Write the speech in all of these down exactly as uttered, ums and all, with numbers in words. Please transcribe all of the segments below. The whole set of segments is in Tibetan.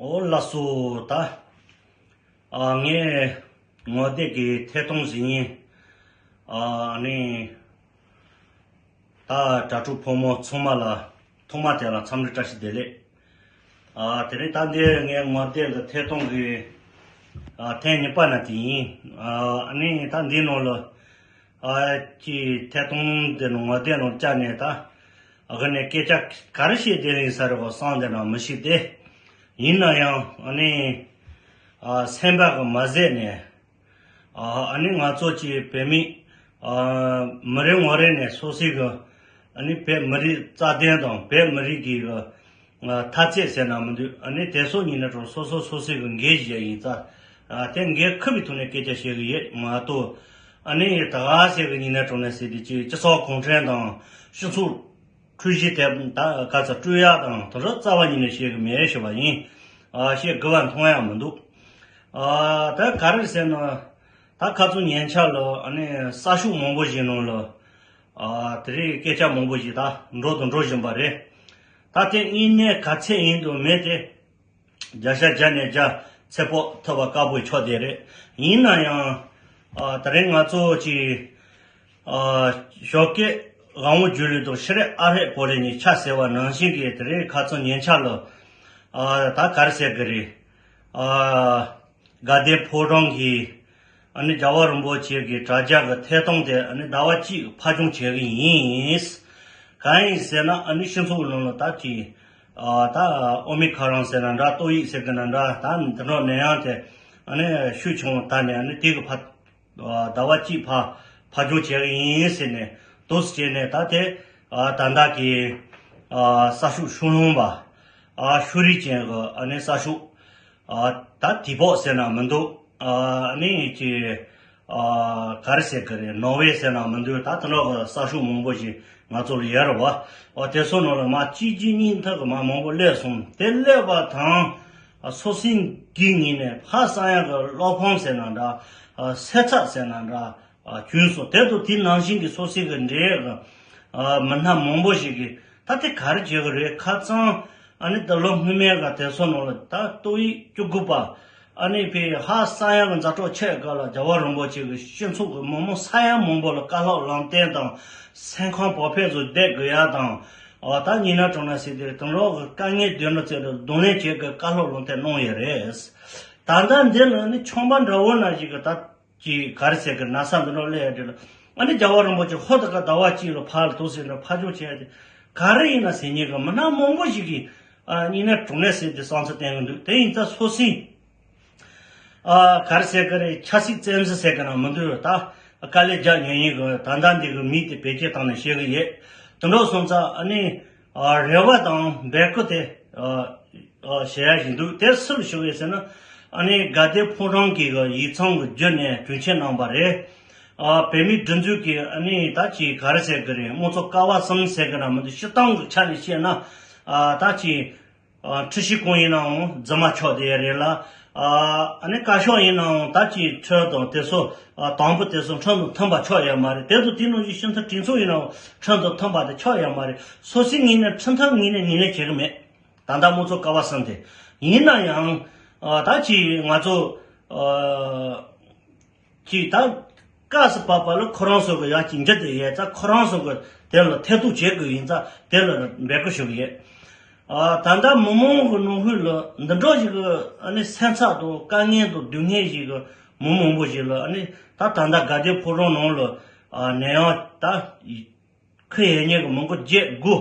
ཨོ་ལགས་སོ། ད་ཨ་ངས་ངོ་དེབ་ཀྱི་ཐད་གཏོང་ཟིན་ཡིན། ཨ་ནི་ད་དྲ་གྲོགས་ཕོ་མོ་ཚང་མ་ལ་ཐོག་མ་དེ་ལ་འཚམས་འདྲི་བཀྲ་ཤིས་བདེ་ལེགས། ཨ་དེ་རིང་ད་འདི་ངའི་ངོ་དེབ་ཀྱི་ཐད་གཏོང་གི་ཨ་ཐེངས་གཉིས་པ་ན་དེ་ཡིན། ཨ་ནི་ད་འདི་ནང་ལ་ཨ་ཀྱི་ཐད་གཏོང་འདི་ནང་ངོ་དེབ་ནང་བཅར་ནས་ད། ཨ་ཁ་ནས་སྐད་ཆ་ག་རེ་བཤད་བསྡད་ཡིན་ས་རེད་བ་བསམ་བསྡད་ན་མི་ཤེས་ཏེ། ཡིན་ན་ཡང་ཨ་ནི་ཨ་སེམས་པ་གི་མ་བཟད་ནས་ཨ་ཨ་ནི་ང་ཚོ་ཀྱི་བོད་མི་ཨ་མི་རེ་ངོ་རེ་ནས་སོ་སོའི་གི་ཨ་ནི་བོད་མི་རིགས་རྩ་དོན་དང་བོད་མི་རིགས་ཀྱི་གི་ཨ་འཐབ་རྩོད་ཟེར་ན་མི་འདུག་ཨ་ནི་དེ་ཚོ་ཉིད་ནས་གྲོང་སོ་སོ་སོ་སོའི་གི་འགན་བཞེས་ཡིན་ཙང་ཨ་དེ་འགན་འཁུར་བའི་ཐོག་ནས་སྐད་ཆ་བཤད་གི་ཡོད་མ་གཏོགས། ཨ་ནི་ད་ག་ཟེར་གི་ཉིད་ནས་གྲོང་ནས་ཟེར་དུས་ཀྱི་སྤྱི་ཚོགས་གུང་ཁྲན་དང་སྤྱི་ཚོགས་འཁྲུག་གཞི་དེ་ད་ག་ཚ་སྤྲོད་ཡག་དང་དེ་ཚོ་རྩ་བ་ཉིད་ནས་བཤད་གི་མེད་ཞུ་བ་ཡིན། ཨ་བཤད་དགོས་པ་མཐོང་ཡག་མི་འདུག་ཨ་ད་ག་རེ་ཟེར་ན་ད་ཁ་སང་ཉེ་ཆར་ལ་ཨ་ནི་གསར་ཤོག་མང་པོ་ཞིག་ནང་ལ་ཨ་དེ་རིང་སྐད་ཆ་མང་པོ་ཞིག་ད་འགྲོ་དང་འགྲོ་བཞིན་པ་རེད། ད་དེ་དངོས་གནས་ག་ཚད་ཡིན་དང་མེད་དེ། བརྒྱ་ཆ་བརྒྱ་ནས་བརྒྱ་ཚོད་དཔག་ཐུབ་པ་དཀའ་པོའི་ཕྱོགས་དེ་རེད། ཡིན་ན་ཡང་ཨ་དེ་རིང་ང་ཚོ་གི་ཨ་ཞོགས་ཀས་དབང་བོ་སྒྱུ་ལུས་དང་ཤེས་རིག་ཨ་ཧྲེ་གོ་ལེ་གཉིས་ཆ་ཟེར་བ་ནང་བཞིན་གྱི་དེ་རིང་ཁ་སང་ཉེ་ཆར་ལ་ཨ་ད་ག་རེ་ཟེར་གི་རེད། ཨ་དགའ་ལྡན་ཕོ་བྲང་གི་ཨ་ནི་རྒྱལ་བ་རིན་པོ་ཆེ་གི་དྲ་རྒྱ་གི་ཐད་གཏོང་དེ་ཨ་ནི་ཟླ་བ་གཅིག་ཕར་འགྱངས་བྱེད་གི་ཡིན། གང་ཡིན་ཟེར་ན་ཨ་ནི་སྤྱི་ཚོགས་ནང་ལ་ད་ཅི་ཨ་ད་ཨོ་མི་ཁ་རོན་ཟེར་ན་འདྲ་ཏོག་དབྱིབས་ཟེར་གི་ན་འདྲ་ད་འདི་འདྲ་ནད་ཡམས་དེ་ཨ་ནི་ཤུགས་ཆུང་ད་ནས་ཨ་ནི་དེ་གི་ཕར་ཟླ་བ་གཅིག་ཕར་ཕར་འགྱངས་བྱེད་གི་ཡིན་ཟེར་ནས་འདུག་སེ་བྱས་ནས་ད་དེ་ཨ་ད་ལྟ་གི་ཨ་གསར་ཤོག་ཤུགས་སློང་པ་ཨ་ཤུ་རི་ཅན་གི་ཨ་ནི་གསར་ཤོག་ཨ་ད་དེ་བོག་ཟེར་ན་མི་འདུག་ཨ་ནི་ཅི་ཨ་ག་རེ་ཟེར་གི་རེད། ནོར་ཝེ་ཟེར་ན་མི་འདུག་ད་དེ་འདྲ་གི་གསར་ཤོག་མང་པོ་ཞིག་ང་ཚོ་ལ་ཡོད་རེད་བ། ཨ་དེ་ཚོ་ནང་ལ་མ་གཅིག་གཅིག་གཉིས་མཐའ་གི་མ་མང་པོ་སླེབས་སོང་། དེ་སླེབས་པ་དང་ཨ་སོ་སོའི་གི་ངོས་ནས་ཧ་སང་ཡག་གི་བློ་ཕམ་ཟེར་ན་འདྲ། ཨ་སེམས་འཚབ་ཟེར་ན་འདྲ། ཨ་བྱུང་སོང་། དེ་དང་དེ་ནང་བཞིན་གྱི་སོ་སོའི་གི་འབྲེལ་ཡོད་གི་ཨ་མི་སྣ་མང་པོ་ཞིག་གིས་ད་དེ་ག་རེ་བྱེད་གི་རེད། ཁ་སང་ཨ་ནི་ད་ལོ་སྔོན་མའི་ག་དེ་ཚོ་ནང་ལ་ད་ཏོག་དབྱིབས་བཅུ་དགུ་པ་ཨ་ནི་ཕའི་ཧ་སང་ཡག་གི་ཛ་དྲག་ཆེ་སྐབས་ལ་རྒྱལ་བ་རིན་པོ་ཆེ་གི་སྤྱི་ཚོགས་གི་མི་མང་ས་ཡ་མང་པོ་ལ་བཀའ་སློབ་ལམ་སྟོན་དང་སེམས་ཁམས་བག་ཕེབས་སུ་བསྡད་དགོས་ཡག་དང་། ཨ་ད་ཉིན་ན་གྲོང་ན་ཟེར་དེ་དེང་རབས་གི་དཀའ་ངལ་དོན་འགྲོ་ཚད་ལ་གདོང་ལེན་བྱེད་གི་བཀའ་སློབ་ལམ་སྟོན་གནང་ཡོད་རེད། ད་ལྟ་འདི་ལ་ནི་ཆུང་པ་འདྲ་བོ་ན་ཞིག་གི་ད། ཀྱི་ག་རེ་ཟེར་གི་ན་ཚ་འདི་འདྲ་སླེབས་ཡ་དེ་ལ་ཨ་ནི་རྒྱལ་བ་རིན་པོ་ཆེ་ཧོ་ད་ག་ཟླ་བ་གཅིག་ལ་ཕར་ལ་འདུག་ཟེར་ན་ཕར་འགྱངས་བྱས་ཏེ་ག་རེ་ཡིན་ན་ཟེར་མཁན་གི་མི་སྣ་མང་པོ་ཞིག་གིས་ཨ་ཉིན་ན་གྲོང་ནས་ཟེར་ཏེ་བསམ་ཚུལ་བསྟན་གི་འདུག་དེ་ཡིན་ཙང་སོ་སོའི་ཨ་ག་རེ་ཟེར་གི་རེད། ཆབ་སྲིད་བཙན་འཛུལ་ཟེར་གི་ན་མི་འདུག་ད་དཀའ་ལས་རྒྱག་མྱོང་མཁན་གི་ད་ལྟ་འདི་གི་མི་དེ་བེད་སྤྱོད་བཏང་ནས་བཤད་གི་ཡོད། དེ་འདྲ་སོང་ཙང་ཨ་ནི། ཨ་རེ་བ་དང་འབོད་སྐུལ་དེ་ཨ་ཨ་བྱེད་ཡ་ཞིག་འདུག་དེ་སུ་ལ་ཞུ་གི་ཟེར་ན། ཨ་ནི་དགའ་ལྡན་ཕོ་བྲང་གི་ཡིག་ཚང་གི་བརྒྱུད་ནས་དྲུང་ཆེ་གནང་བ་རེད། ཨ་བོད་མིའི་སྒྲིག་འཛུགས་ཀྱི་ཨ་ནི་ད་ཅི་ག་རེ་ཟེར་གི་རེད། དམངས་གཙོ་ཀ་བ་གསུམ་ཟེར་གི་ན་མི་འདུག་སྤྱིར་བཏང་གི་ཆ་ནས་བཤད་ན་ཨ་ད་ཅི་ཨ་ཁྲི་ཤི་ཀོང་ཡིན་ནའང་རྫུན་མ་ཆགས་བསྡད་ཡ་རེད་ལ། ཨ་ཨ་ནི་བཀའ་ཤག་ཡིན་ནའང་ད་ཅི་ཁྲིམས་དང་དེ་ཚོ་ཨ་དང་པོ་དེ་ཚོ་ཁྲིམས་དང་མཐུན་པ་ཆགས་ཡ་མ་རེད། དེ་ཚོ་དེ་ནང་བཞིན་སྤྱི་འཐུས་གྲོས་ཚོགས་ཡིན་ནའང་ཁྲིམས་དང་མཐུན་པ་དེ་ཆགས་ཡ་མ་རེད། སོ་སོའི་ངོས་ནས་ཁྲིམས་ཐག་ངོས་ནས་ངོས་ལེན་བྱེད་གི་མེད། ད་ལྟ་དམངས་གཙོ་ཀ་བ་གསུམ་དེ་ཡིན་ན་ཡང་ཨ་ད་ཅི་ང་ཚོ་ཨ་ཅི་ད་སྐབས་སུ་བབས་པ་ལ་ཁོ་རང་ཚོ་གི་ཡ་གཅིག་འགྱུར་དེ་ཡོད་ཙང་ཁོ་རང་ཚོ་གི་དེ་ལ་ཐེ་གཏོགས་བྱེད་དགོས་ཡིན་ཙང་དེ་ལ་འབོད་སྐུལ་ཞུ་གི་ཡོད། ཨ་ད་ལྟ་མི་མང་གི་ནང་ཁུལ་ལ་འདི་འདྲ་ཞིག་གི་ཨ་ནི་སེམས་འཚབ་དང་དཀའ་ངལ་དང་སྡུག་བསྔལ་ཞིག་གི་མི་མང་པོ་ཞིག་ལ་ཨ་ནི་ད་ད་ལྟ་དགའ་ལྡན་ཕོ་བྲང་ནང་ལ་ཨ་ནད་ཡམས་ད་ཁུ་ཡེ་ཉེ་གི་མི་མགོ་བརྒྱད་དགུ།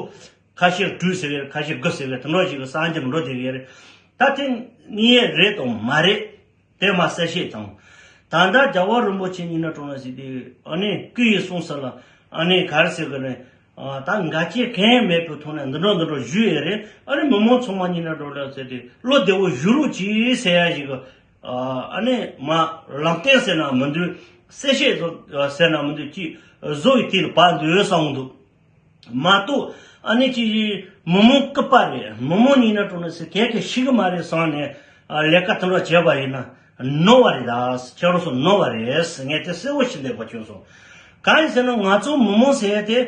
ཁ་ཤས་དྲུག་ཟེར་གི་རེད། ཁ་ཤས་དགུ་ཟེར་གི་རེད། དེ་འདྲ་ཞིག་གི་གསར་འགྱུར་འགྲོ་བསྡད་གི་རེད། ད་དེ་དངོས་ཡོད་རེད་དང་མ་རེད། དེ་མ་གསལ་བཤད་དང་། ད་ལྟ་རྒྱལ་བ་རིན་པོ་ཆེ་ཉིད་ནས་གྲོངས་ལ་ཟེར་དུས་ཨ་ནི་སྐུ་ཡི་གསུང་ས་ལ་ཨ་ནི་ག་རེ་ཟེར་གི་རེད། ཨ་ད་འགལ་རྐྱེན་གང་ཡང་མེད་པའི་ཐོག་ནས་འདི་འདྲ་འདི་འདྲ་ཞུས་ཡོད་རེད། ཨ་ནི་མི་མང་ཚང་མ་ཉིད་ནས་འགྲོ་ལ་ཟེར་ཏེ་བློ་བདེ་བོ་བཞུགས་རོགས་གྱིས་ཟེར་ཡ་ཞིག་གི་ཨ་ནི་མ་ལམ་སྟོན་ཟེར་ན་མི་འདུག་གསལ་བཤད་ཟེར་ན་མི་འདུག་ཅིག་བཟོ་ཡི་དེ་ལ་བབས་འདུག་བསམ་གི་འདུག་མ་གཏོགས་ཨ་ནི་ཅིག་མི་མང་སྐུད་པ་རེད། མི་མང་ཉིད་ནས་གྲོངས་ན་ཟེར་གལ་གལ་ཤི་གི་མ་རེད་བསམ་ནས་ཨ་ལས་ཀ་དེ་འདྲ་བྱས་པ་ཡིན་ན་ནོར་བ་རེད། ད་ཁྱེད་རང་ཚོ་ནོར་བ་རེད། ངས་དེ་གསལ་བོ་ཞིག་ལེགས་པ་བྱུང་སོང་། གང་ཡིན་ཟེར་ན་ང་ཚོ་མི་མང་ཟེར་ཡ་དེ་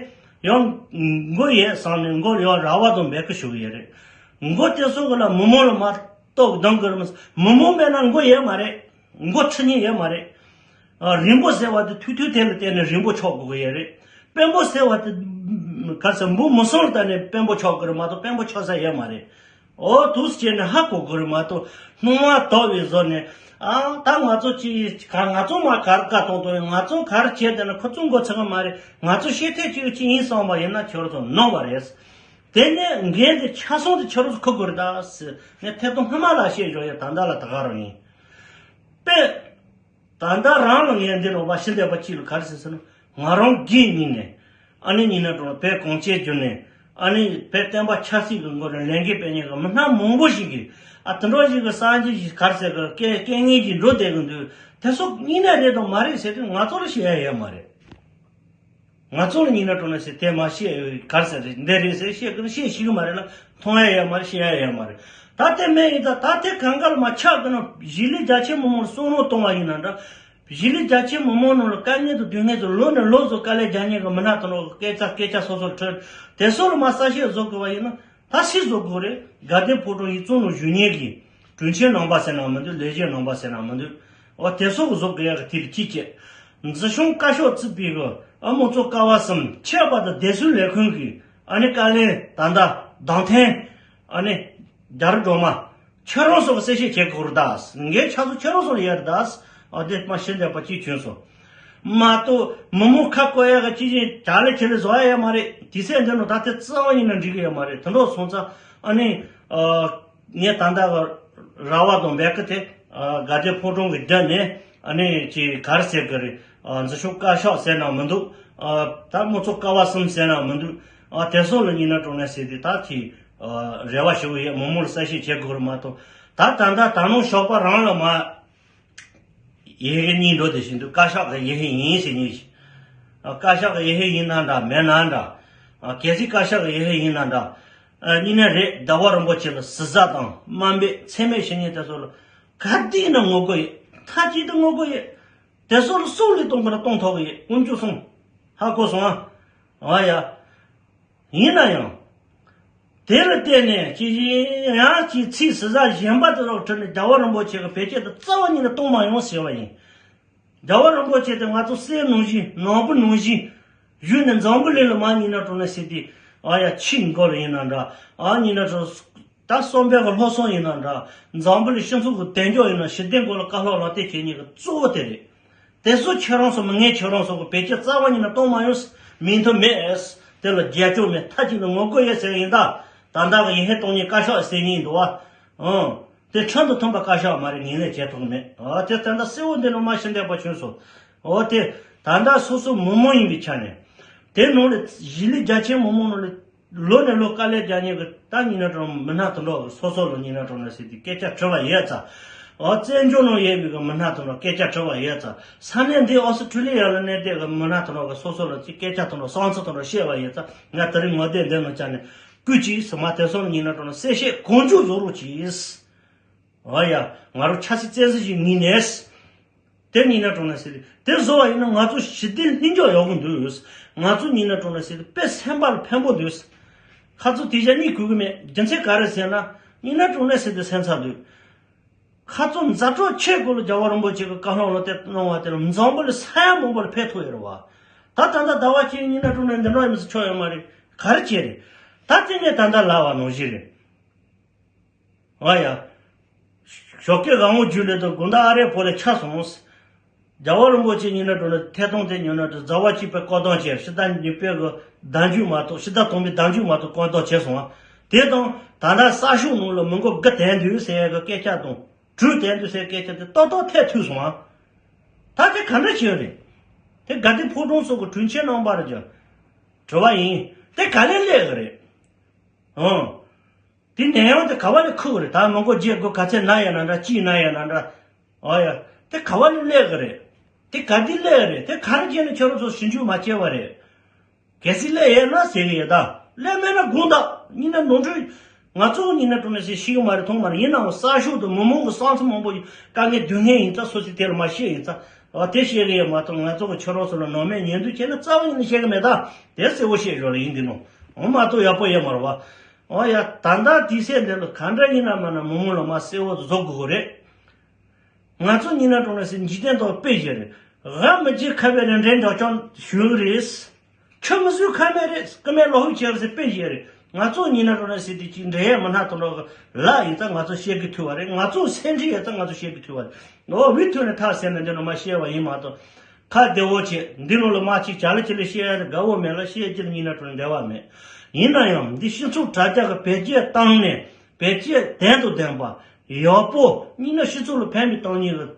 ཡང་མགོ་ཡོད་བསམ་ནས་མགོ་ཡང་ར་བ་དང་འབོད་སྐུལ་ཞུ་གི་ཡོད་རེད། མགོ་དེ་ཚོ་གི་ལ་མི་མང་ལ་མ་ ལྟོ་གདང་གི་རེད་མ་ཟེར། མི་མོ་མེད་ན་མགོ་ཡོད་མ་རེད། མགོ་ཁྲི་ཉིན་ཡོད་མ་རེད། ཨ། རིང་པོ་ཟེར་བ་དེ་ཐུག་ཐུག་དེ་ལ་བརྟེན་ནས་རིང་པོ་ཆགས་དགོས་ཀྱི་ཡོད་རེད། དཔོན་པོ་ཟེར་བ་དེ་ག་ཟེར་འབུ་མི་སོང་ལ་བརྟེན་ནས་དཔོན་པོ་ཆགས་དགོས་རེད་མ་གཏོགས་དཔོན་པོ་ཆགས་ས་ཡོད་མ་རེད། ཨོ་དུས་སུ་བྱས་ནས་ཧ་གོ་དགོས་རེད་མ་གཏོགས་སྣང་བ་དོག་པའི་བཟོ་ནས། ཨ། ད་ང་ཚོ་ཅི་ག་ང་ཚོ་མ་གར་བཀའ་གཏོང་གཏོང་ཡིན། ང་ཚོ་གར་བྱས་བསྡད་ན་ཁོ་ཚོ་མགོ་ཚོས་ཀྱི་མ་རེད། ང་ཚོ་ཤེས་ཐེངས་གཅིག་གཅིག་ཡིན་བསམ་པ་ཡིན་ན་ཁྱོད་རང་ཚོ་ནོར་བ་རེད། དེ་ནས་འགན་དེ་ཆ་ཚང་དེ་ཁྱོད་རང་ཚོ་འཁུར་དགོས་རེད་ད་ཟེར། ངས་ཐད་གཏོང་སྔ་མ་ལ་བཤད་བཞག་ཡོད། ད་ལྟ་ལ་ད་ག་རང་ཡིན། དཔེ། ད་ལྟ་རང་ལ་ངས་འདི་ནོར་བ་ཤི་འདས་པ་གཅིག་ལ་ག་རེ་ཟེར་ཟེར་ན། ང་རང་སྒེར་ཉིད་ནས། ཨ་ནི་ཡིན་ན་གྲོང་བོད་གངས་ཅན་བརྒྱུད་ནས། ཨ་ནི་བོད་བསྟན་པ་ཆབ་སྲིད་ཀྱི་སྒོ་ནས་ལས་འགུལ་སྤེལ་མཁན་གྱི་མི་སྣ་མང་པོ་ཞིག་གིས། ཨ། དེ་འདྲ་ཞིག་གི་སངས་རྒྱས་ཀྱི་ག་རེ་ཟེར་གི་སྐད་སྐད་ངན་ཞིག་འགྲོ་བསྡད་གི་འདུག་དེ་ཚོ་ཡིན་ན་རེད་དང་མ་རེད་ཟེར་དུས་ང་ཚོ་ལ་བཤད་ཡ་ཡོད་མ་རེད། ང་ཚོ་ལ་ཡིན་ན་གྲོང་ནས་ཟེར་དེ་མ་བཤད་ཡོད་ག་རེ་ཟེར་རེད། འདི་རེད་ཟེར་བཤད་གི་ན་བཤད་ཤེས་གི་མ་རེད་ལ། མཐོང་ཡ་ཡོད་མ་རེད། བཤད་ཡ་ཡོད་མ་རེད། ད་དེ་མེད་ཡིན་ད། ད་དེ་གང་ག་ལ་མ་ཆགས་གི་ན། གཞིས་ལུས་རྒྱ་ཆེ་མི་མང་ལ་བསམ་བློ་གཏོང་བ་ཡིན་ན་འདྲ། གཞིས་ལུས་རྒྱ་ཆེ་མི་མང་ནང་ལ་དཀའ་ངལ་དང་སྡུག་བསྔལ་དང་ལོ་ནས་ལོ་ཚོ་དཀའ་ལས་རྒྱག་མཁན་གྱི་མི་སྣ་དང་ལོ་སྐད་ཆ་སྐད་ཆ་སོ་སོར་འཕྲོད། དེ་ཚོ་ལ་མ་གསལ་བཤད་བཟོ་དགོས་པ་ཡིན་ན། ད་སུས་བཟོ་དགོས་རེད། དགའ་ལྡན་ཕོ་བྲང་ཡིག་ཚང་ནང་བཞུགས་མཁན་གྱི་དྲུང་ཆེ་རྣམ་པ་ཟེར་ན་མི་འདུག་ལས་བྱེད་རྣམ་པ་ཟེར་ན་མི་འདུག་འོ་དེ་ཚོ་གི་བཟོ་དགོས་ཡག་གི་དེ་ལ་ཅི་བྱེད། འཛིན་སྐྱོང་བཀའ་ཤག་བརྩིས་པའི་གི་ཨ་མི་ཚོ་ཀ་བ་གསུམ་ཆད་པ་དང་བདེ་སྲུང་ལས་ཁུངས་ཀྱི་ཨ་ནི་བཀའ་བློན་ད་ལྟ་བདམས་ཐོན། ཨ་ནི་རྒྱ་རི་སྒྲོལ་མ། ཁྱེད་རང་ཚོ་གི་གསལ་བཤད་བྱེད་དགོས་རེད་ད། ངའི་ཕྱག་ཚོ་ཁྱེད་རང་ཚོ་ལ་ཡོད་རེད་ད། ཨ་དེ་མ་ཤི་འདས་པ་གཅིག་བྱོན་སོང་། མ་གཏོགས་མི་མང་ཁ་བསྐོར་ཡག་གི་ཅི་བྱེད་ལས་ཁྱེད་ལ་བཟོ་ཡ་ཡོད་མ་རེད། དེ་ཚེ་འདི་ནང་ད་དེ་རྩ་བ་ཉིད་ནས་འགྲིག་གི་ཡོད་མ་རེད། དེ་འདྲ་སོང་ཙང་ཨ་ནི། ཨ། ངས་ད་ལྟ་གི་ར་བ་དང་བེ་ཀ་དེ། ཨ། དགའ་ལྡན་ཕོ་བྲང་གི་རྒྱབ་ནས་ཨ་ནི་ཅི་ག་རེ་ཟེར་གི་རེད། ཨ། འཛིན་སྐྱོང་བཀའ་ཤག་ཟེར་ན་མི་འདུག་ཨ། ད་མི་ཚོ་ཀ་བ་གསུམ་ཟེར་ན་མི་འདུག་ཨ། དེ་སོགས་ལ་ཡིན་ན་གྲོང་ནས་ཟེར་དེ་ད་དེ། ཨ། རེ་བ་ཞུ་གི་ཡོད། མི་མང་ལ་གསལ་བཤད་བྱེད་དགོས་རེད་མ་གཏོགས། ད་ད་ལྟ་ད་ནང་ཞོགས་པ་རང་ལ་མ། ཡི་གེ་གཉིས་འགྲོ་དེ་བཞིན་དུ་བཀའ་ཤག་གི་ཡི་གེ་ཡིན་ཟེར་ནས། ཨ། བཀའ་ཤག་གི་ཡི་གེ་ཡིན་ན་འདྲ་མེད་ན་འདྲ། ཨ། གལ་སྲིད་བཀའ་ཤག་གི་ཡི་གེ་ཡིན་ན་འདྲ། ཨ། ཡིན་ན་རེད། རྒྱལ་བ་རིན་པོ་ཆེ་ལ་ཟུར་ཟ་དང་དམའ་འབེབས་མཚན་སྨད་བྱེད་མཁན་དེ་ཚོ་ལ་ག་དུས་ཡིན་ན་ངོ་རྒོལ་ཡོད། མཐའ་གཅིག་ཏུ་ངོ་རྒོལ་ཡོད། དེ་ཚོ་ལ་སྲོག་ལས་གཏོང་གི་ན་གཏོང་ཐུབ་ཀྱི་ཡོད། དཀོན་མཆོག་གསུམ། ཧ་གོ་སོང་ཨ། ཨ་ཡ། ཡིན་ན་ཡང་། དེ་ལ་བརྟེན་ནས་ཅི་ཡང་ཅི་ཚིག་ཟུར་ཟ་གཞན་པ་དེ་ཚོ་ཁྲིད་ནས་རྒྱལ་བ་རིན་པོ་ཆེ་གི་བེད་སྤྱོད་དེ་རྩ་བ་ཉིད་ནས་གཏོང་མ་ཡོང་ཟེར་བ་ཡིན། རྒྱལ་བ་རིན་པོ་ཆེ་དེ་ང་ཚོ་སྲས་ནང་བཞིན་ནང་པ་ནང་བཞིན་བཞུགས་ནས་འཛམ་བུ་གླིང་ལ་མ་ཡིན་ན་གྲོང་ནས་ཟེར་དེ། ཨ་ཡ་ཆོས་འགོ་ལ་ཡིན་ན་འདྲ། ཨ་ཡིན་ན་གྲོང་ད་གསུམ་པའི་གི་སློབ་གསོ་ཡིན་ན་འདྲ། འཛམ་བུ་གླིང་སྤྱི་ཚོགས་ཀྱི་དལ་འབྱོར་ཡིན་ན་ཞི་བདེ་སྐོར་ལ་བཀའ་སློབ་ལ་དེ་བྱེད་མཁན་གྱི་གཙོ་བོ་དེ་རེད། དེ་ཚོ་ཁྱེད་རང་ཚོ་མི་ངན་ཁྱེད་རང་ཚོ་གི་བེད་སྤྱོད་རྩ་བ་ཉིད་ནས་གཏོང་མ་ཡོང་། མིང་ཐོ་མེད། དེ་ལ་རྒྱབ་སྐྱོར་མེད། མཐའ་གཅིག་ཏུ་ངོ་རྒོལ་ཡོད་ཟེར་ཡིན་ད། ད་ལྟ་གི་ཡིན་ཧེ་གཏོང་ཉིན་བཀའ་ཤག་ཟེར་ཉིན་འདུག་བ། ཨང་། དེ་ཁྲིམས་དང་མཐུན་པ་བཀའ་ཤག་མ་རེད། ངས་ལས་བྱེད་ཐུབ་མེད། ཨ་དེ་ད་ལྟ་གསལ་བོ་འདི་ནང་མ་ཤི་འདས་པ་བྱོན་སོང་། ཨོ་དེ། ད་ལྟ་སོ་སོ་མི་མང་ཡིན་པའི་ཆ་ནས། དེ་ནང་ལ་གཞིས་ལུས་རྒྱ་ཆེན་མི་མང་ནང་ལ། ལོ་ནས་ལོ་དཀའ་ལས་རྒྱག་མཁན་གྱི་ད་ཡིན་ན་གྲོང་མི་སྣ་དེ་འདྲ་སོ་སོ་ལ་ཡིན་ན་གྲོང་ནས་ཟེར་དེ་སྐད་ཆ་དྲི་བ་ཡོད་ཙང་། ཨོ་བཙན་བྱོལ་ནང་ཡོད་པའི་གི་མི་སྣ་དེ་འདྲ་སྐད་ཆ་དྲི་བ་ཡོད་ཙང་། ས་གནས་འདི་ཨོ་སི་ཁྲུ་ལི་ཡ་ལ་གནས་བསྡད་གི་མི་སྣ་དེ་འདྲ་གི་སོ་སོ་ལ་ཅིག་སྐད་ཆ་དེ་འདྲ་བསམ་ཚུལ་དེ་འདྲ་བཤད་པ་ཡོད་ཙང་། ང་དེ་རིང་ངོ་དེབ་འདི་ནང་བཅར་ནས་སྐུ་མཁྱེན་ཟེར་མ་དེ་སོང་ཡིན་ན་གྲོང་ནས་གསལ་བཤད་གང་མགྱོགས་བཟོ་རོགས་གྱིས། ཨོ་ཡ། ང་རང་ཆབ་སྲིད་བཙན་འཛུལ་ཞིག་ངེས་ནས། དེ་ཉིན་ན་གྲོང་ན་ཟེར་ཏེ། དེ་བཟོ་བ་ཡིན་ན་ང་ཚོ་ཞི་བདེ་ལྷིང་འཇགས་ཡོང་གི་འདུག་ང་ཚོ་ཉིན་ན་གྲོང་ན་ཟེར་ཏེ་དཔེ་སེམས་པ་ལ་ཕན་པོ་འདུག་ཁ་ཚོ་དེ་བཞག་གཉིད་ཁུག་གི་མེད། རྒྱུ་མཚན་ག་རེ་ཟེར་ན། ཉིན་ན་གྲོང་ན་ཟེར་ཏེ་སེམས་ཚ་འདུག་ཁ་ཚོ་ཛ་དྲག་ཆེ་དགོས་ལ་རྒྱལ་བ་རིན་པོ་ཆེ་གི་བཀའ་སློབ་ལ་དེ་གནང་བ་དེ་ལ་འཛམ་བུ་གླིང་ས་ཡ་མང་པོ་ལ་ཕན་ཐོགས་ཡོད་རེད་བ། ད་ད་ལྟ་ཟླ་བ་གཅིག་ཉིན་ན་གྲོང་ན་འདི་འདྲ་ཡིན་མི་སྲིད་ཆོག་ཡོད་མ་རེད། ག་རེ་བྱས་རེད། ད་དེ་ནས་ད་ལྟ་ལབ་པ་ནང་བཞིན་རེད། ཨ་ཡ། ཞོགས་ཀས་གང་བོ་རྒྱུ་ལས་དང་དགོང་དག་ཨ་རེ་ཕོ་ལས་ཆ་སོང་། རྒྱལ་བ་རིན་པོ་ཆེ་ཉིན་ན་གྲོང་ན་ཐད་གཏོང་དེ་ཉོ་ན་དུ་ཟླ་བ་གཅིག་པའི་བཀོད་གཏོང་བྱས། ཕྱི་ཟླ་གཉིས་པའི་གི་ཟླ་མཇུག་མ་གཏོགས་ཕྱི་ཟླ་དང་པོའི་ཟླ་མཇུག་མ་གཏོགས་བཀོད་གཏོང་བྱས་སོང་ཨ། དེ་དང་ད་ལྟ་གསར་ཤོག་ནང་ལ་མི་མགོ་དགུ་དེད་འདུག་ཟེར་ཡ་གི་སྐད་ཆ་དང་། དྲུག་དེད་འདུག་ཟེར་སྐད་ཆ་དེ་ཏོག་ཏོག་ཐད་ཐུག་སོང་ཨ། ད་དེ་ག་འདྲ་བྱས་རེད། དེ་དགའ་ལྡན་ཕོ་བྲང་སོགས་ཀྱི་དྲུང་ཆེ་རྣམ་པར་ཀྱང་དྲི་བ་ཡིན། དེ་ག་ལས་སླེབས་གི་རེད། ཨང་། དེ་ནས་ཡང་དེ་ག་བ་ལས་ཁུག་རེད། ད་མི་མགོ་བརྗེ་དགོས་ག་ཚད་ན་ཡ་ན་འདྲ་ཅི་ན་ཡ་ན་འདྲ། ཨ་ཡ། དེ་ག་བ་ལས་སླེབས་གི་རེད། དེ་ག་དུས་སླེབས་རེད། དེ་ག་རེ་བྱས་ནས་ཁྱོད་རང་ཚོ་ཞིབ་འཇུག་མ་བྱས་པ་རེད། གལ་སྲིད་སླེབས་ཡོད་ན་ཟེར་གི་ཡོད་ད། སླེབས་མེད་ན་དགོངས་དག་ཉིན་ན་ནོར་འཁྲུལ། ང་ཚོ་ཉིན་ན་གྲོང་ནས་ཞིག་ཤེས་གི་མ་རེད། མཐོང་མ་རེད། ཡིན་ནའང་གསར་ཤོག་དང་མི་མང་གི་བསམ་ཚུལ་མང་པོ་ཡོད། དཀའ་ངལ་སྡུག་བསྔལ་ཡིན་ཙང་སོ་སོས་དེ་ལ་མ་བཤད་ཡིན་ཙང་། ཨ་དེ་བཤད་གི་ཡོད་མ་གཏོགས་ང་ཚོ་གི་ཁྱོད་རང་ཚོ་ལ་ནོར་མེད་ཉེས་འཛུགས་བྱས་ན་རྩ་བ་ཉིད་ནས་བཤད་གི་མེད་ད། དེ་གསལ་བོ་བཤད་ཡོད་རེད་ཡིན་འདི་ནོ། འོ་མ་གཏོགས་ཡག་པོ་ཡོད་མ་རེད་བ། ཨོ་ཡ། ད་ལྟ་དུས་ཚོད་འདི་ལ་ག་འདྲ་ཡིན་ན་མ་ན་མི་མང་ལ་མ་གསལ་བོ་བཟོ་དགོས་གི་རེད། ང་ཚོ་ཡིན་ན་གྲོང་ནས་སི་འཇིག་རྟེན་ཐོག་དཔེ་བཞག་རེད། ཝ་མི་རྗེ་ཁ་བའི་རིན་བྲལ་འདྲ་ཅང་ཞུ་གི་རེད། ཆུ་མི་བཟོད་ཁ་མེད་རེད། ཀི་མེད་ལོ་ཧུ་ཆེ་རེད་ཟེར་དཔེ་བཞག་རེད། ང་ཚོ་ཡིན་ན་གྲོང་ནས་སི་དེ་ཅིག་འདྲེ་ཡས་མི་སྣ་དང་འགྲོ་གི་ལ་ཡིན་ཙང་ང་ཚོ་བཤད་གི་ཐུབ་པ་རེད། ང་ཚོ་སེམས་ཁྲལ་ཡོད་ཙང་ང་ཚོ་བཤད་གི་ཐུབ་པ་རེད། ཨོ་བི་ཐོན་ནས་ཐག་ཟེར་ན་འདི་ནོ་མ་བཤད་པ་ཡིན་མ་གཏོགས། ཁ་བདེ་བོ་བྱེད། འདི་ནང་ལ་མ་གཅིག་བྱ་ལ་ཅི་ལ་བཤད་ཡ་དེ་དགའ་བོ་མེད་ལ་བཤད་ཅི་ལ་ཡིན་ན་གྲོང་འབྲེལ་བ་མེད། ཡིན་ན་ཡང་འདི་སྤྱི་ཚོགས་དྲ་རྒྱ་གི་བེད་སྤྱོད་བཏང་ནས་བེད་སྤྱོད་ལྡན་དུ་ལྡན་པ་ཡག་པོ་ཡིན་ན་སྤྱི་ཚོགས་ལ་ཕན་པའི་བཏང་ཉིད་ལ་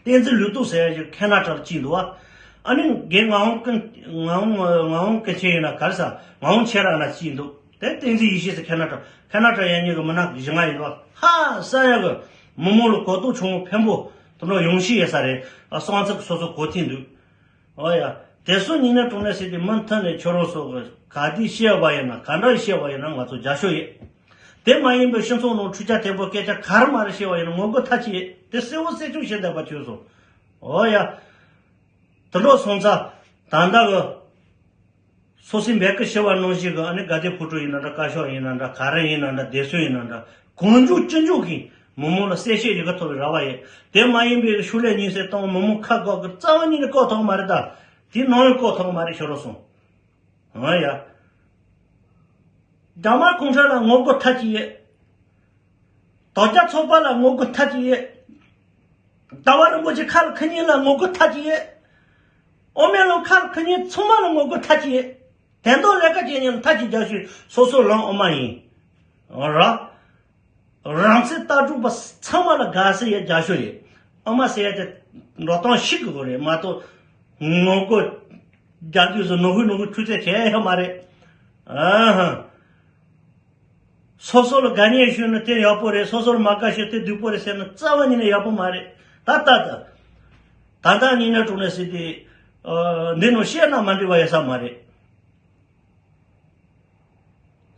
བསྟན་འཛིན་ལུས་སྟོབས་ཟེར་ཡ་ཞིག་ཁེ་ན་ཊ་ལ་ཅིག་འདུག་བ། ཨ་ནི་རྒན་ངག་དབང་ཀུན་ངག་དབང་ངག་དབང་ཀུན་མཁྱེན་ཡིན་ན་ག་རེ་ཟ་ངག་དབང་ཁྱེད་རང་ན་ཅིག་འདུག་དེ་བསྟན་འཛིན་ཡེ་ཤེས་ཟེར་ཁེ་ན་ཊ་ཁེ་ན་ཊ་ཡན་གཉིས་ཀྱི་མི་སྣ་བཞི་ལྔ་ཡིན་འདུག་བ། ཧ་ས་ཡ་གི་མི་མང་ལ་གོ་རྟོགས་ཆུང་ངུ་ཕན་པོ་དུ་འགྲོ་ཡོང་ཤི་ཡོད་ས་རེད། ཨ་སང་ཚིག་སོ་སོ་གོ་ཐིག་འདུག་ཨོ་ཡ། དེ་སོ་ཉིན་ནས་གྲོང་ནས་ཟེར་ཏེ་མུ་མཐུད་ནས་ཁྱོད་རང་སོགས་ཀྱི་ག་དུས་བཤད་པ་ཡིན་ན་ག་འདྲ་བཤད་པ་ཡིན་ན་ང་ཚོ་རྒྱབ་ཤོག་ཡོད། དེ་མ་ཡིན་པའི་སྤྱི་ཚོགས་ནང་འཕྲུལ་ཆ་དེ་པོ་སྐད་ཆ་ག་རེ་མ་རེ་བཤད་པ་ཡིན་ན་ངོ་རྒོལ་མཐའ་གཅིག་ཡོད། དེ་གསལ་བོ་གསལ་ཆུང་བཤད་བསྡད་པ་ཁྱོད་སོ། ཨོ་ཡ། དུ་འགྲོ་སོང་ཙང་ད་ལྟ་གི་སོ་སོའི་འབད་ཀི་ཤི་བ་ནང་བཞིན་གི་ཨ་ནི་དགའ་ལྡན་ཕོ་བྲང་ཡིན་ན་འདྲ། བཀའ་ཤག་ཡིན་ན་འདྲ། ག་རེ་ཡིན་ན་འདྲ། སྡེ་ཚན་ཡིན་ན་འདྲ། གང་མགྱོགས་ཅི་མགྱོགས་ཀྱིས་མི་མང་ལ་གསལ་བཤད་ཡི་གེ་ཐོབ་པའི་རེ་བ་ཡོད། དེ་མ་ཡིན་པའི་ཤུགས་ལས་ཉིན་སེ་གཏོང་མི་མང་ཁ་བཀག་གི་རྩ་བ་ཉིད་ནས་བཀག་ཐུབ་མ་རེད། ད་དེ་ནང་ཡང་བཀག་ཐུབ་མ་རེད་ཤོར་རོ་སོང་། ཨ་ཡ། རྒྱ་དམར་གུང་ཁྲན་ལ་ངོ་རྒོལ་མཐའ་གཅིག་ཡོད། དོལ་རྒྱལ་ཚོགས་པ་ལ་ངོ་རྒོལ་མཐའ་གཅིག་ཡོད། ཟླ་བ་རིན་པོ་ཆེ་ཁ་ལ་ཁ་ཉིན་ལ་ངོ་རྒོལ་མཐའ་གཅིག་ཡོད། ཨོ་མེ་ལོང་ཁ་ལ་ཁ་ཉིན་ཚང་མ་ལ་ངོ་རྒོལ་མཐའ་གཅིག་ཡོད། དོན་དག་ལས་ཀ་བྱེད་མཁན་མཐའ་གཅིག་རྒྱབ་ཤོག་སོ་སོ་ལང་ཨོ་མ་ཡིན། ར། རང་ཚེ་ལྟ་གྲུབ་པ་ཚང་མ་ལ་དགའ་ས་ཡོད་རྒྱབ་ཤོག་ཡོད། ཨོ་མ་ཟེར་ཡ་དེ་འགྲོ་སྟངས་ཤིག་དགོས་རེད་མ་གཏོགས། ངོ་རྒོལ་རྒྱག་དུས་སུ་ནོར་ཧུ་ནོར་ཧུ་འཁྲུག་རྩོད་བྱས་ཡ་ཡོད་མ་རེད། ཨ་ཧ། སོ་སོ་ལ་དགའ་ཉེ་ཞུས་ན་དེ་ཡག་པོ་རེད། སོ་སོ་ལ་མ་དགའ་ཞུས་དེ་སྡུག་པོ་རེད་ཟེར་ན་རྩ་བ་ཉིད་ནས་ཡག་པོ་མ་རེད། ད་ལྟ་ད། ད་ལྟ་ཉིན་ནས་དྲུང་ནས་ཟེར་དེ། འདི་ནང་བཤད་ན་མ་འགྲིག་པ་ཡོད་ས་མ་རེད།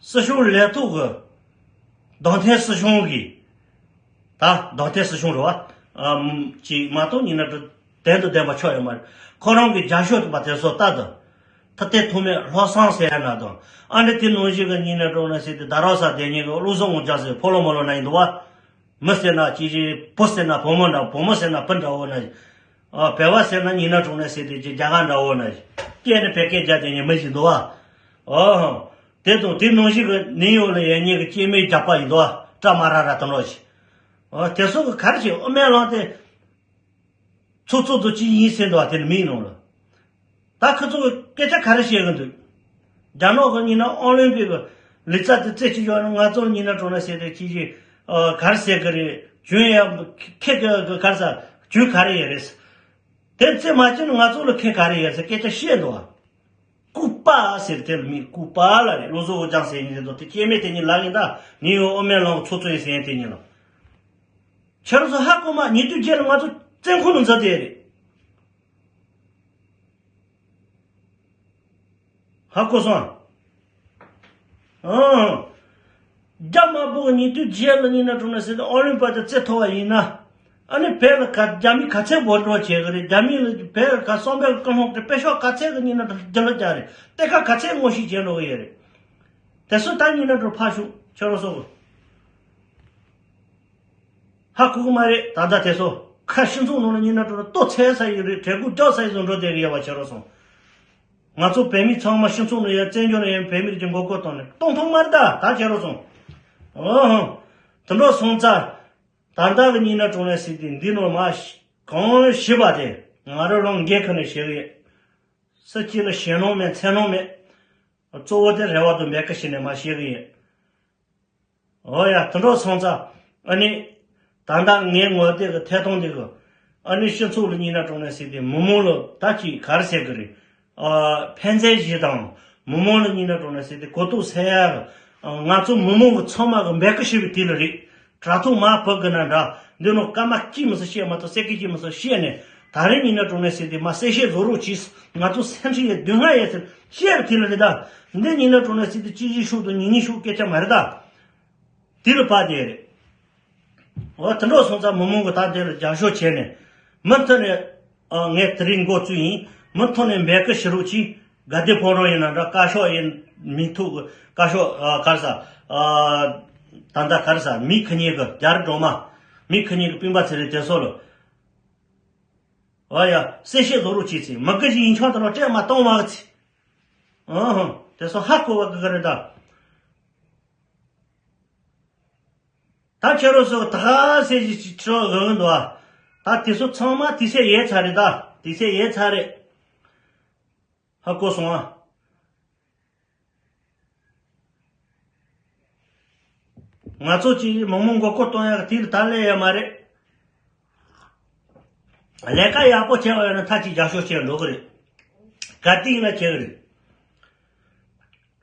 སྲིད་སྐྱོང་ལས་ཐོག་གི་རྡུང་ཐེངས་སྲིད་སྐྱོང་གི་ད་རྡུང་ཐེངས་སྲིད་སྐྱོང་རེད་བ། ཅིག་མ་གཏོགས་ཉིན་ནས་དྲུང་དོན་དུ་ལྡན་པ་ཆོག་ཡོད་མ་རེད། ཁོ་རང་གི་རྒྱབ་ཤོག་ཐུབ་པ་དེ་ཚོ་ལྟ་དང་། ད་ལྟའི་ཐོག་མའི་ལྷག་བསམ་ཟེར་ཡ་ན་དང་། ཨ་འདྲ་དེ་ནང་བཞིན་གི་ཉིན་ནས་དྲུང་ནས་ཟེར་དེ་རྡ་རམ་ས་དེ་ཉིན་གི་བློ་བཟང་ངོ་རྒྱལ་ཟེར་ཕོ་ལོ་མོ་ལོ་ན་ཡིན་འདུག་བ། མི་ཟེར་ན་ཅི་ཅི། བུ་ཟེར་ན་བུ་མོ་འདྲ། བུ་མོ་ཟེར་ན་བུ་འདྲ་བོ་ན། ཨ་བལ་བ་ཟེར་ན་ཉིན་ནས་དྲུང་ནས་ཟེར་དེ་ཅི་རྒྱ་གར་འདྲ་བོ་ན། སྐད་ནི་བལ་སྐད་རྒྱག་དེ་ཉིན་མི་ཞིག་འདུག་བ། ཨོ། དེ་དང་དེ་ནང་བཞིན་གི་ནིའུ་ཡོག་ལ་ཡོད་མཁན་གི་སྐྱེ་དམན་རྒྱག་པ་ཡིན་འདུག་བ། ཀྲ་མ་ར་ར་དང་ལོ་ཞིག་ཨོ་དེ་ཚོ་གི་ག་རེ་བྱེད། ཨོ་མེ་ལང་དེ། ཚོགས་གཙོ་དུ་ཅི་ཡིན་ཟེར་འདུག་བ། དེ་ནི་མིའི་ནང་ལ། ད་ཁོ་ཚོ་གི་སྐད་ཆ་ག་རེ་བཤད་གི་འདུག་རྒྱ་ནག་གི་ཉིན་ན་ཨོ་ལིམ་པིག་གི་ལི་ཙ་དེ་རྩེ་གཅིག་ཡོད་ན་ང་ཚོ་ཉིན་ན་གྲོང་ན་ཟེར་དེ་ཅི་ཅི་ག་རེ་ཟེར་གི་རེད། ཇུན་ཡ་ཁེ་གི་ག་རེ་ཟ་ཇུན་ག་རེ་ཡོད་རེད། དེ་རྩེ་མ་ཅི་ན་ང་ཚོ་ལ་ཁེ་ག་རེ་ཡོད་ཟེར་སྐད་ཆ་བཤད་འདུག་བ། ལྐུགས་པ་ཟེར་དེ་ལ་མི་ལྐུགས་པ་ལ་རེད། བློ་བཟང་འོ་ཅང་ཟེར་ཡིན་ཟེར་དོ་དེ་སྐྱེ་དམན་དེ་ཉིད་ལ་ཡིན་ད་ནི་ཡོད་ཨོ་མེ་ལང་ཚོགས་གཙོ་ཡིན་ཟེར་ཡིན་དེ་ཉིད་ལ། ཁྱེད་རང་ཚོ་ཧ་གོ་མ། ཉེ་དུས་རྗེས་ལ་ང་ཚོ་བཙོན་ཁང་ལ་འཛུལ་བསྡད་རེད། ཧ་གོ་སོང་ཨ། ཨང་། རྒྱ་དམར་པོ་གི་ཉེ་དུས་རྗེས་ལ་ཉིན་ན་དྲུང་ན་ཟེར་ཏེ་ཨོ་ལིམ་པ་དེ་རྩེ་མཐོ་བ་ཡིན་ན། ཨ་ནི་བོད་ལ་ག་རྒྱ་མི་ག་ཚད་འབོར་འགྲོ་བྱེད་གི་རེད། རྒྱ་མི་ལ་བོད་ལ་ག་གསང་བའི་ཀུན་སློང་གི་དཔེ་ཤོག་ག་ཚད་གི་ཉིན་ན་དྲུང་རྒྱ་ལ་རྒྱ་རེད། གཏེར་ཁ་ག་ཚད་ངོ་ཤེས་བྱེད་འགྲོ་གི་ཡོད་རེད། དེ་ཚོ་ད་ཉིན་ན་དྲུང་ཕར་ཞོག་ཁྱོད་རང་ཚོ་གི་ཧ་གོ་གི་མ་རེད། ད་ལྟ་དེ་ཚོ་ཁ་སྤྱི་ཚོགས་ནང་ལ་ཉིན་ན་དྲུང་ལྟོ་འཚོལ་ས་ཡི་རེད། གྲལ་སྒོ་རྒྱག་ས་ཡི་བཟོ་འགྲོ་བསྡད་གི་ཡོད་པ་ཁྱེད་རང་ཚོ། ང་ཚོ་བོད་མི་ཚང་མ་སྤྱི་ཚོགས་ནང་ཡོད། བཙན་བྱོལ་ནང་ཡོད། བོད་མི་རིགས་ཀྱི་མགོ་སྐོར་བཏང་ནས་གཏོང་ཐུབ་མ་རེད། ད་ད་ཁྱེད་རང་ཚོ། ཨོ་ཧོ། དེ་འདྲ་སོང་ཙང་། ད་ལྟ་གི་ཉིན་ན་དྲུང་ནས་ཟེར་དེ་འདི་ནོར་མ་གང་ཞིབ་པ་དེ་ང་རང་རང་འགན་ཁུར་ནས་བྱེད་གི་ཡོད། སུ་གཅིག་ལ་ཞེད་སྣང་མེད། འཚེར་སྣང་མེད། གཙོ་བོ་དེ་རེ་བ་དང་འབད་གི་བྱས་ནས་མ་བྱེད་གི་ཡིན། འོ་ཡ། དེ་འདྲ་སོང་ཙང་ཨ་ནི། ད་ལྟ་ངའི་ངོ་དེབ་ཀྱི་ཐད་གཏོང་དེ་གི་ཨ་ནི་སྤྱི་ཚོགས་ལ་ཉིན་ན་དྲུང་ནས་ཟེར་ཏེ་མི་མང་ལ་ད་ཅིག་ག་རེ་ཟེར་གི་རེད། ཨ་ཕན་མཛད་བྱེད་དང་མི་མང་ལ་ཉིན་ན་དྲུང་ནས་ཟེར་ཏེ་གོ་རྟོགས་སད་ཡ་གི་ང་ཚོ་མི་མང་གི་ཚང་མ་གི་འབད་གི་བྱེད་པའི་དུས་ལ་རེད། དྲ་ཐོག་མ་བབས་གི་ན་འདྲ། འདི་ནང་སྐར་མ་གཅིག་མི་སྲིད་བཤད་མ་ཐུབ། སེ་ཀེ་གཅིག་མི་སྲིད་བཤད་ནས་ད་རེས་ཉིན་ན་དྲུང་ནས་ཟེར་ཏེ་མ་གསལ་བཤད་བཟོ་རོགས་གྱིས། ང་ཚོ་སེམས་ཁྲལ་ཡོད། སྡུག་བསྔལ་ཡོད་ཟེར་བཤད་པའི་དུས་ལ་རེད་ད། འདི་ཉིན་ན་དྲུང་ནས་ཟེར་ཏེ་གཅིག་གཞི་ཤུགས་དང་ཉིན་གཉིས་ཤུགས་སྐད་ཆ་མ་རེད་ད། དེ་ལ་བབས་དེ་རེད། འོ་དེ་འདྲ་སོང་ཙང་མི་མང་གི་ད་དེ་ལ་རྒྱབ་སྐྱོར་བྱས་ནས་མུ་མཐུད་ནས། ཨ་ངས་དེ་རིང་འགོ་བཙུགས་ཡིན། མུ་མཐུད་ནས་འབད་གི་བྱེད་རོགས་གྱིས། དགའ་ལྡན་ཕོ་བྲང་ཡིན་ན་འདྲ། བཀའ་ཤག་ཡིན། མི་ཐུག་གི་བཀའ་ཤོག་ཨ་ག་རེ་ཟ། ཨ་ད་ལྟ་ག་རེ་ཟ། མི་ཁ་ཉེ་གི་རྒྱ་རི་སྒྲོལ་མ། མི་ཁ་ཉེ་གི་སྤུན་པ་ཚེ་རིང་དེ་ཚོ་ལ། ཨ་ཡ། གསལ་བཤད་བཟོ་རོགས་བྱེད་ཚེ་མི་དགེ་བཞིན་ཡིན་ཆོག་དང་ལ་སྤྲད་མ་གཏོང་མ་གི་ཚེ། ཨ་ཧ། དེ་ཚོ་ཧ་གོ་བ་གི་ག་རེ་ད། ད་ཁྱེད་རང་ཚོ་ད་ག་ཟེ་ཞིག་ཁྲོ་འོང་འདུག་ཨ། ད་དེ་ཚོ་ཚང་མ་དུས་ཚོད་ཡལ་ཚར་རེད། ད་དུས་ཚོད་ཡལ་ཚར་རེད། ཧ་གོ་སོང་ཨ། ང་ཚོ་གཅིག་མི་མང་མགོ་སྐོར་གཏོང་ཡག་དེ་ལ་ད་སླེབས་ཡོད་མ་རེད། ལས་ཀ་ཡག་པོ་བྱས་པ་ཡོད་ན་མཐའ་གཅིག་རྒྱབ་སྐྱོར་བྱས་འགྲོ་གི་རེད། ག་དུས་ཡིན་ན་བྱེད་གི་རེད།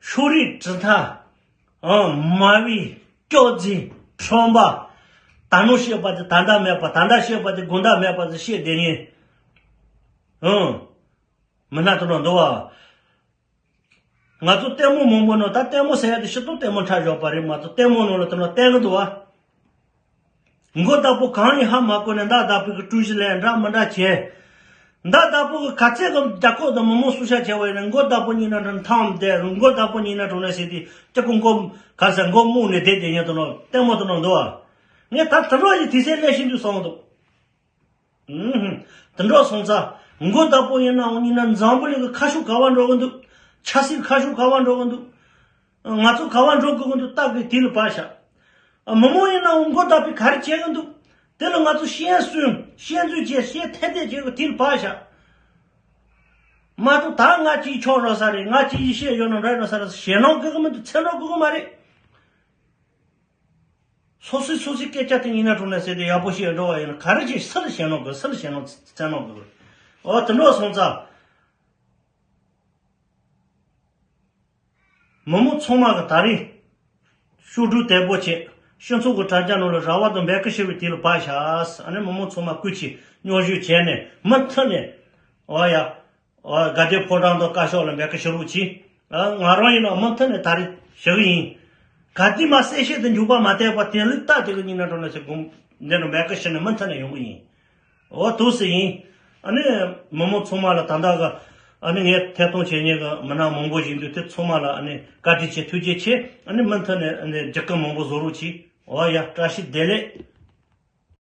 ཕྱོགས་རིས་གྲུབ་མཐའ། ཨང་། མ་བི། སྐྱོ་རྫུན། ཁྲོམ་པ། ད་ནང་བཤད་པ་དེ་ད་ལྟ་མེད་པ། ད་ལྟ་བཤད་པ་དེ་དགོང་དག་མེད་པ་ཟེར་བཤད་བསྡད་མཁན། ཨང་། མི་སྣ་དེ་འདྲ་འདུག་བ། ང་ཚོ་ལྟད་མོ་མང་པོ་ནང་ད་ལྟད་མོ་ཟེར་ཡ་དེ་ཤི་ཏོ་ལྟད་མོ་འཁྲབ་བཞག་པ་རེད་མ་གཏོགས་ལྟད་མོ་ནང་ལ་དེ་འདྲ་བསྟན་གི་འདུག་བ། མགོ་བདག་པོ་གང་ཡིན་ཧ་མ་གོ་ནས་མདའ་བདག་པོའི་གི་གྲུ་བཞི་ལས་འདྲ་མི་འདྲ་བྱས། མདའ་བདག་པོ་གི་ག་ཚད་གི་རྒྱ་ཁོག་དང་མི་མང་སུ་ཤ་བྱས་པ་ཡིན་ན་མགོ་བདག་པོ་གཉིས་ན་འགྲོ་ཐང་བསྡད། མགོ་བདག་པོ་གཉིས་ན་འགྲོ་ན་ཟེར་དུས་སྐྱ་ཁོ་མགོ་ག་ས་མགོ་རྨོངས་ནས་བསྡད་བསྡད་ཉན་དུ་ནོ་ལྟད་མོ་དུ་ནོ་འདུག་ཨ། ངས་ད་དུ་རོགས་ཡི་དུས་ཚོད་སླེབས་ཤིན་ཏུ་སོང་འདུག་ཨུམ། དུ་འགྲོ་སོང་ཙང་མགོ་བདག་པོ་ཡིན་ན་འོང་གཉིས་ན་འཛམ་བུ་གླིང་གི་ཁ་ཤུགས་ག་བ་འགྲོ་གི་འདུག་ཆབ་སྲིད་ཁ་ཤུགས་ག་བ་འགྲོ་གི་འདུག་ང་ཚོ་ག་བ་འགྲོ་དགོས་ཀྱི་འདུག་ལྟ་དགོས་དེ་ལ་བབས་ཤག་ཨ། མི་མང་ཡིན་ནའང་མགོ་བདག་པོས་ག་རེ་བྱེད་ཀྱི་འདུག་དེ་ལ་ང་ཚོ་ཤེས་སོན་ཤེས་འཛུལ་བྱས་ཤེས་ཐེ་ཐེ་བྱེད་དགོས་དེ་ལ་བབས་ཤག་མ་གཏོགས་ད་ང་གཅིག་ཆོག་རོགས་ས་རེད། ང་གཅིག་ཡིད་ཤེས་ཡོད་ན་འདྲ་རོགས་ས་རེད། ཞེད་སྣང་དགོས་ཀྱི་མི་འདུག་འཚེར་སྣང་དགོས་ཀྱི་མ་རེད། སོ་སོའི་སོ་སོའི་སྐད་ཆ་དེ་ཡིན་ན་གྲུང་ནས་ཟེར་ཏེ་ཡག་པོ་ཞིག་འགྲོ་བ་ཡིན་ན་ག་རེ་བྱས་སུ་ལ་ཞེད་སྣང་དགོས། སུ་ལ་ཞེད་སྣང་འཚེར་སྣང་དགོས། འོ་དེ་འགྲོ་སོང་ཙང་། མི་མང་ཚང་མ་གི་ད་རེས་ཤོག་སྒྲིལ་དེ་པོ་བྱས། སྤྱི་ཚོགས་ཀྱི་དྲ་རྒྱ་ནང་ལ་ར་བ་དང་འབོད་སྐུལ་ཞུ་བའི་དུས་ལ་བབས་ཤག་ཨ་ནི་མི་མང་ཚང་མ་སྐུ་མཁྱེན་སྙན་ཞུ་བྱས་ནས་མུ་མཐུད་ནས། འོ་ཡ། འོ་དགའ་ལྡན་ཕོ་བྲང་དང་བཀའ་ཤག་ལ་འབོད་སྐུལ་ཞུ་རོགས་གྱིས། ཨ། ང་རང་ཡིན་ན་མུ་མཐུད་ནས་ད་རེས་ཞུ་གི་ཡིན། ག་དུས་མ་གསལ་བཤད་དུ་འཇུག་པ་མ་བསྡད་པ་དེ་ལུགས་ལྟ་དེ་གི་ཉིན་ན་འགྲོ་ན་ཞེས་དགོངས་འདི་འདྲ་འབོད་སྐུལ་ཞུས་ནས་མུ་མཐུད་ནས་ཡོང་གི་ཡིན། འོ་ཐུགས་སུ་ཡིན། ཨ་ནི་མི་མང་ཚང་མ་ལ་ད་ལྟ་གི་ཨ་ནི་ངས་ཐད་གཏོང་བྱེད་མཁན་གི་མི་སྣ་མང་པོ་ཞིག་འདུག་དེ་ཚང་མ་ལ་ཨ་ནི་བཀའ་དྲིན་ཆེ་ཐུགས་རྗེ་ཆེ། ཨ་ནི་མུ་མཐུད་ནས་ཨ་ནི་རྒྱབ་སྐྱོར་མང་པོ་བཟོ་རོགས་གྱིས། འོ་ཡ། བཀྲ་ཤིས་བདེ་ལེགས།